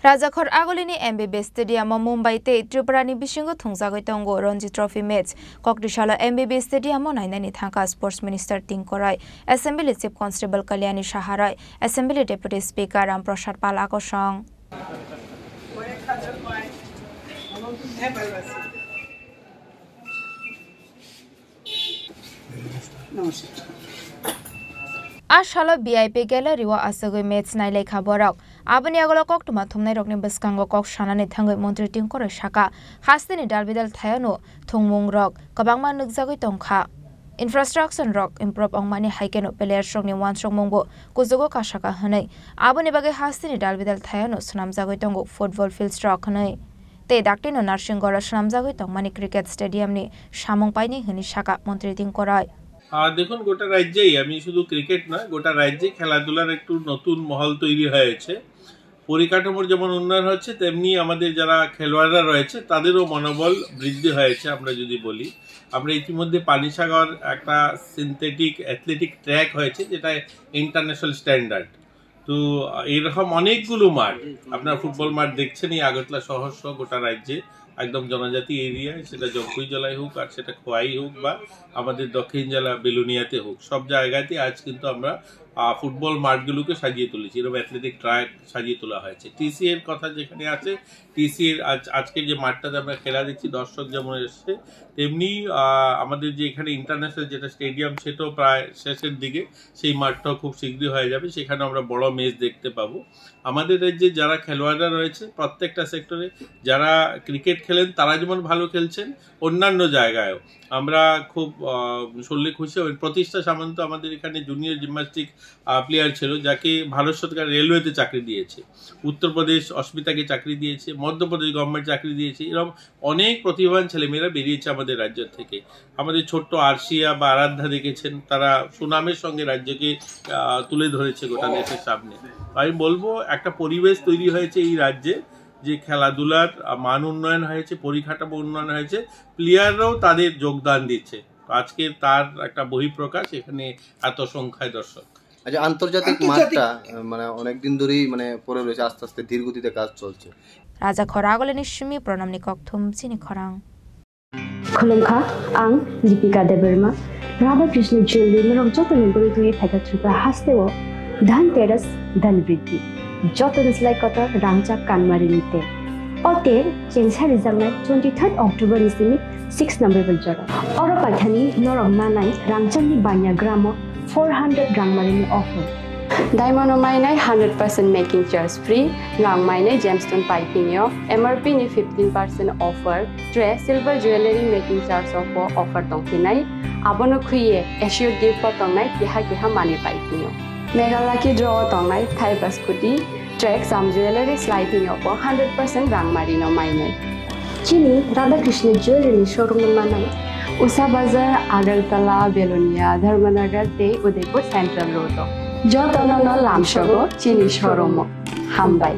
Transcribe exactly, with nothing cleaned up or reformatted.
Rajakhor agulini M B B Stadium o Mumbai tei Tripura ni bisingo thungjagwi tongo Ranji Trophy match. Koktisalo M B B Stadium o nainani thangkha Sports Minister Tinku Roy, Assembly Chief Constable Kalyani Saha Roy, Assembly Deputy Speaker Ram Prasad Pal Akosong. A salo V I P gallery o aswgwi match nailaikha borok. Aboni agulo koktwma thumnairokni bwskango kok sanani thangwi Montri Tinku Roy sakha, hasteni dalbidal thayano thwngmungrok kwbangma nukjagwi tongkha. Infrastructure rok improve wngmani hai kheno players rokni uansukmungbo kuchugo kasaka hwnwi. Aboni bagwi hasteni dalbidal thayano swnamjagwi tongo football fields rok hwnwi. Tei daktino Narsingora swnamjagwi tongmani cricket stadium ni samung paini hwnwi sakha Montri Tinku Roy. আহ, দেখুন, গোটা রাজ্যেই, আমি শুধু ক্রিকেট নয়, গোটা রাজ্যে খেলাধুলার একটু নতুন মহল তৈরি হয়েছে। পরিকাঠামোর যেমন উন্নয়ন হচ্ছে, তেমনি আমাদের যারা খেলোয়াড়রা রয়েছে, তাদেরও মনোবল বৃদ্ধি হয়েছে। আমরা যদি বলি, আমরা ইতিমধ্যে পানিসাগর একটা সিনথেটিক অ্যাথলেটিক ট্র্যাক হয়েছে, যেটা ইন্টারন্যাশনাল স্ট্যান্ডার্ড। তো, আহ, এরকম অনেকগুলো মাঠ, আপনারা ফুটবল মাঠ দেখছেন এই আগরতলা শহর সহ গোটা রাজ্যে, একদম জনজাতি এরিয়ায়, সেটা জম্পুইজলায় হোক আর সেটা খোয়াই হোক বা আমাদের দক্ষিণ জেলা বেলুনিয়াতে হোক, সব জায়গাতে আজ কিন্তু আমরা, আহ, ফুটবল মাঠগুলোকে সাজিয়ে তুলেছি। এরকম অ্যাথলেটিক ট্র্যাক সাজিয়ে তোলা হয়েছে। টিসি এর কথা যেখানে আছে, টিসি এর আজ, আজকে যে মাঠটাতে আমরা খেলা দেখছি, দর্শক যেমন এসছে, তেমনি, আহ, আমাদের যে এখানে ইন্টারন্যাশনাল যেটা স্টেডিয়াম, সেটাও প্রায় শেষের দিকে। সেই মাঠটাও খুব শীঘ্রই হয়ে যাবে, সেখানে আমরা বড় ম্যাচ দেখতে পাবো। আমাদের রাজ্যে যারা খেলোয়াড়রা রয়েছে প্রত্যেকটা সেক্টরে, যারা ক্রিকেট খেলেন, তারা যেমন ভালো খেলছেন, অন্যান্য জায়গায়ও আমরা খুব, আহ, সল্লে খুশি হবেন। প্রতিষ্ঠা সামন্ত আমাদের এখানে জুনিয়র জিমন্যাস্টিক, আহ, প্লেয়ার ছিল, যাকে ভারত সরকার রেলওয়েতে চাকরি দিয়েছে। উত্তরপ্রদেশ অস্মিতাকে চাকরি দিয়েছে, মধ্যপ্রদেশ গভর্নমেন্ট চাকরি দিয়েছে। এরকম অনেক প্রতিভাবান ছেলেমেয়েরা বেরিয়েছে আমাদের রাজ্য থেকে। আমাদের ছোট্ট আরশিয়া বা আরাধ্যা দেখেছেন, তারা সুনামের সঙ্গে রাজ্যকে, আহ, তুলে ধরেছে গোটা দেশের সামনে। আমি বলবো, একটা পরিবেশ তৈরি হয়েছে এই রাজ্যে, যে খেলাধুলার, আহ, মান উন্নয়ন হয়েছে, পরিকাঠামো উন্নয়ন হয়েছে, প্লেয়াররাও তাদের যোগদান দিচ্ছে। আজকে তার একটা বহিঃপ্রকাশ, এখানে এত সংখ্যায় দর্শক। আচ্ছা, আন্তর্জাতিক আন্তর্জাতিক মাঠটা, আহ, মানে, অনেকদিন ধরেই, মানে, পড়ে রয়েছে, আস্তে আস্তে ধীর গতিতে কাজ চলছে। Rajakhor agulini simi pranamni kokthum chini khorang. Khulumkha, ang Deepika Debbarma. Radha Krishna Jewelry norok jotoni guri twi phaikha Tripura hasteo Dhanteras, Dhan Vriddhi. Jotoni slai kotor rangchak kanmari ni te. O te chengsa rijaknai twenty third October ni simi six November jora. Oro paithani norok manai rangchakni banya gramo four hundred rangmarini offer. Diamond o mainai hundred percent making charge free, rang mainai gemstone piping yo M R P ni fifteen percent offer, tre silver jewelry making charge o bo offer tongphinai. Abono khwiye assured gift bo tongnai, keha keha manwi paiphinio. Mega Lucky Draw o tongnai thaiba scooty, tre jam jewelry slai phingyo bo hundred percent rang mari no mainai. Chini Radha Krishna Jewelry ni showroom no manai. Usha Bazar, Agartala, Belonia, Dharmanagar tei Udaipur Central Road o. Jotono no lamsogo chini showroom o. Hambai.